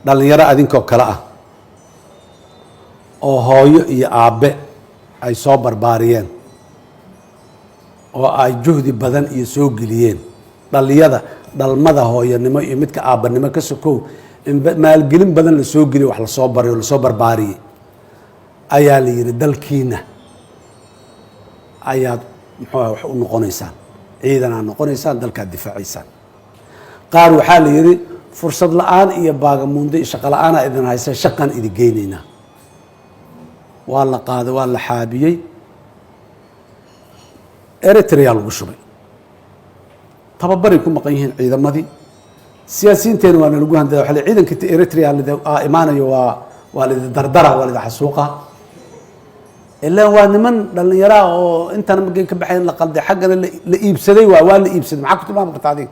Dhallinyaro adinkoo kale ah oo hooyo iyo aabbe ay soo barbaariyeen oo ay juhdi badan iyo soo geliyeen, dhallinyada dhalmada hooyanimo iyo midka aabbanimo ka sokow, in maalgelin badan la soo geliyo, wax lasoo barayo, lasoo barbaariyey, ayaa la yidhi dalkiina ayaad muxuu ah wax u noqonaysaan, ciidan aad noqonaysaan, dalkaad difaacaysaan. Qaar waxaa la yidhi fursad la-aan iyo baagamuundo iyo shaqo la-aanaa idin haysa, shaqaan idin geynaynaa. Waa la qaaday, waa la xaabiyey, Eritrea lagu shubay, tababaray ku maqan yihiin ciidamadii. Siyaasiyiinteena waana lagu handada, waxa la ciidanka Eritrea imaanayo, waa laidi dardara, waa laidi xasuuqa. Ilaan waa niman dhallinyaraa oo intana markay ka baxayn la qalday, xaggana la iibsaday. Waa la iibsaday. Maxaa ku tilmaami karta adiga?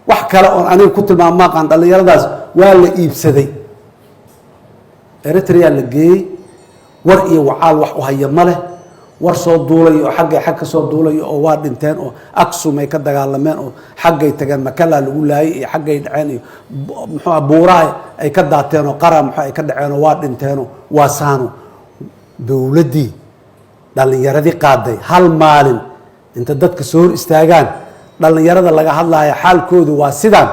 Wax kale oon aniga ku tilmaamo maaqaan. Dhallinyaradaas waa la iibsaday, Eritrea la geeyey, war iyo wacaal wax u haya ma leh. War soo duulay oo xaggay xag ka soo duulay oo waa dhinteen oo Aksum ay ka dagaalameen oo xaggay tageen, Makala lagu laayay iyo xaggay dhaceen iyo muxuu buuraha ay ka daateen oo qara muxuu ay ka dhaceen oo waa dhinteenoo waa saano. Dowladdii dhallinyaradii qaaday hal maalin inta dadka soo hor istaagaan, dhallinyarada laga hadlaaya xaalkoodu waa sidaan,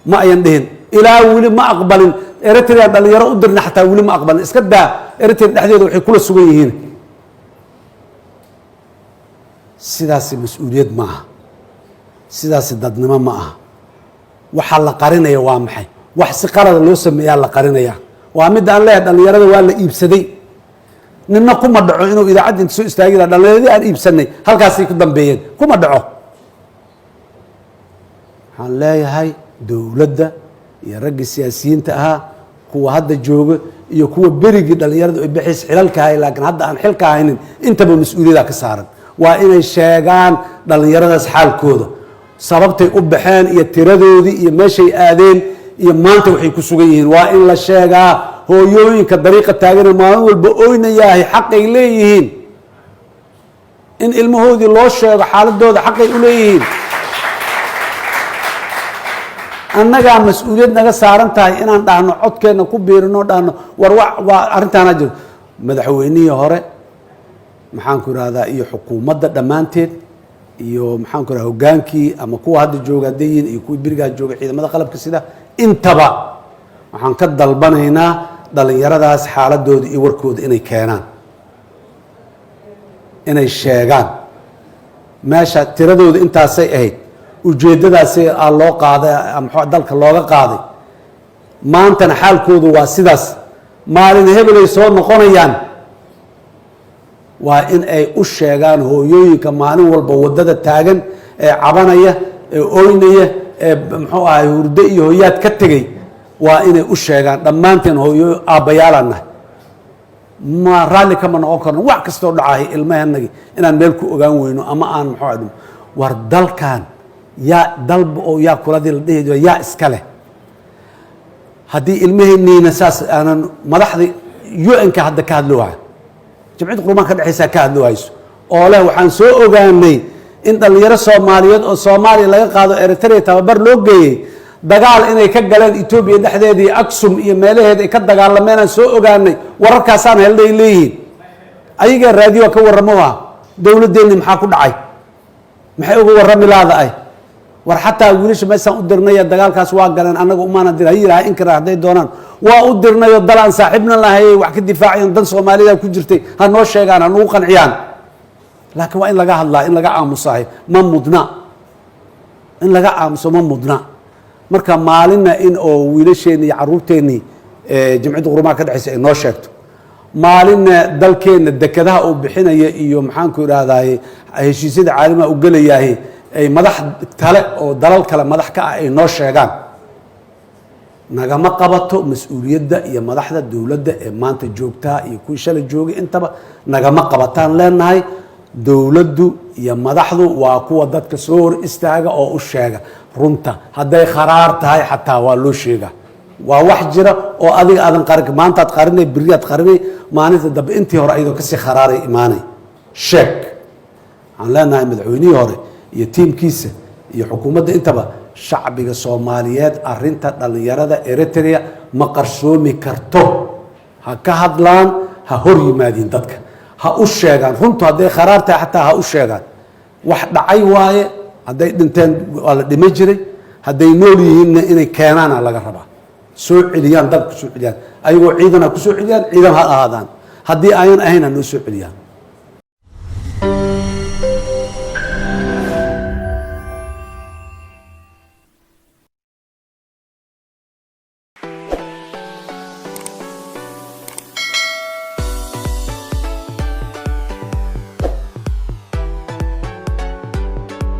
ma ayan dhihin. Ilaa weli ma aqbalin. Eritrea dhalinyaro u dirna xataa weli ma aqbalin. Iska daa Eritrea dhexdeeda waxay kula sugan yihiin. Sidaasi mas-uuliyad ma aha, sidaasi dadnimo ma aha. Waxaa la qarinaya waa maxay? Wax si qalada loo sameeyaa la qarinaya. Waa midda aan leeyahay dhallinyarada waa la iibsaday. Nina kuma dhaco inuu idaacadda inta soo istaagi laha dhallinyaradii aan iibsanay halkaasay ku dambeeyeen, kuma dhaco. Waxaan leeyahay dowladda iyo raggii siyaasiyiinta ahaa, kuwa hadda jooga iyo kuwa berigii dhallinyaradu ay bixiis xilalka hay laakiin hadda aan xilka haynin, intaba mas-uuliyaddaa ka saaran. Waa inay sheegaan dhallinyaradaas xaalkooda, sababtay u baxeen iyo tiradoodii iyo meeshay aadeen iyo maanta waxay ku sugan yihiin. Waa in la sheegaa. Hooyooyinka dariiqa taagana maalin walba oynayahay xaqay leeyihiin in ilmahoodii loo sheego xaaladooda, xaqay u leeyihiin. Annagaa mas-uuliyad naga saaran tahay inaan dhahno, codkeenna ku biirino, dhahno war waa arrintaana jiro. Madaxweynihii hore, maxaan ku ihahdaa, iyo xukuumadda dhammaanteed iyo maxaan ku ihahda hoggaankii ama kuwa hadda jooga hadday yihiin iyo kuwii berigaa jooga, ciidamada qalabka sida, intaba waxaan ka dalbanaynaa dhallinyaradaas xaaladooda iyo warkooda inay keenaan, inay sheegaan meesha tiradooda intaasay ahayd, ujeeddadaasi aa loo qaaday, mxuu dalka looga qaaday, maantana xaalkoodu waa sidaas, maalin hebelay soo noqonayaan. Waa in ay u sheegaan hooyooyinka maalin walba waddada taagan ee cabanaya ee oynaya ee muxuu ahay hurdo iyo hoyaad ka tegey. Waa inay u sheegaan. Dhammaanteen hooyo aabbayaalaan nahay, ma raalli kama noqon karno wax kastoo dhacahay ilmahanagi inaan meel ku ogaan weyno ama aan muxuu ahay. War dalkan yaa dalba oo yaa kuladii la dhihi jiro, yaa iska leh haddii ilmaheniina saas aanan madaxda UN-ka hadda ka hadlo waha, Jamciyadda Qurumaha ka dhexaysaa ka hadlo hayso oo leh waxaan soo ogaanay in dhallinyaro Soomaaliyeed oo Soomaaliya laga qaado Eritrea tababar loo geeyey, dagaal inay ka galeen Etoobiya dhexdeedii, Aksum iyo meelaheeda ay ka dagaalameenaan soo ogaanay, wararkaasaan helnay leeyihiin. Ayagaa raadiyo ka warramo. Ah, dowladdeenni maxaa ku dhacay? Maxay uga warrami laada? Ay war xataa wiilasha meesaan u dirnaya dagaalkaas waa galeen, annaga umaana dir ha yiraha inkara hadday doonaan. Waa u dirnayoo dal aan saaxiibna lahay wax ka difaacayan, dan Soomaalida ku jirtay, ha noo sheegaan, ha nagu qanciyaan. Laakiin waa in laga hadlaa. In laga aamusahay ma mudna, in laga aamuso ma mudna. Marka maalinna in oo wiilasheenni iyo caruurteennii Jamciyadda Qurumaha ka dhexaysa ay noo sheegto, maalinna dalkeenna dekadaha uu bixinaya iyo maxaanku idhahdaye heshiisyada caalamiga u gelayahay ay madax kale oo dalal kale madax ka ah ay noo sheegaan, nagama qabato. Mas-uuliyadda iyo madaxda dowladda ee maanta joogtaa iyo kuwii shalay joogay intaba nagama qabataan leenahay. Dowladdu iyo madaxdu waa kuwa dadka soo hor istaaga oo u sheega runta. Hadday kharaar tahay xataa waa loo sheegaa. Waa wax jira oo adiga aadan qarin. Maantaad qarinay, beriyaad qarinay, maalinta dambe intii hore ayadoo kasii kharaaray imaanay. Sheeg. Waxaan leenahay madaxweynihii hore iyo tiimkiisa iyo xukuumadda intaba, shacbiga Soomaaliyeed arinta dhallinyarada Eritrea Ma qarsoomi karto. Ha ka hadlaan, ha hor yimaadiin dadka, ha u sheegaan runtu. Hadday kharaar tahay xataa ha u sheegaan. Wax dhacay waaye. Hadday dhinteen waa la dhima jiray, hadday nool yihiinna inay keenaana laga rabaa, soo celiyaan, dalka soo celiyaan. Ayagoo ciidan ha ku soo celiyaan, ciidan ha ahaadaan. Haddii ayan ahayn, ha noo soo celiyaan.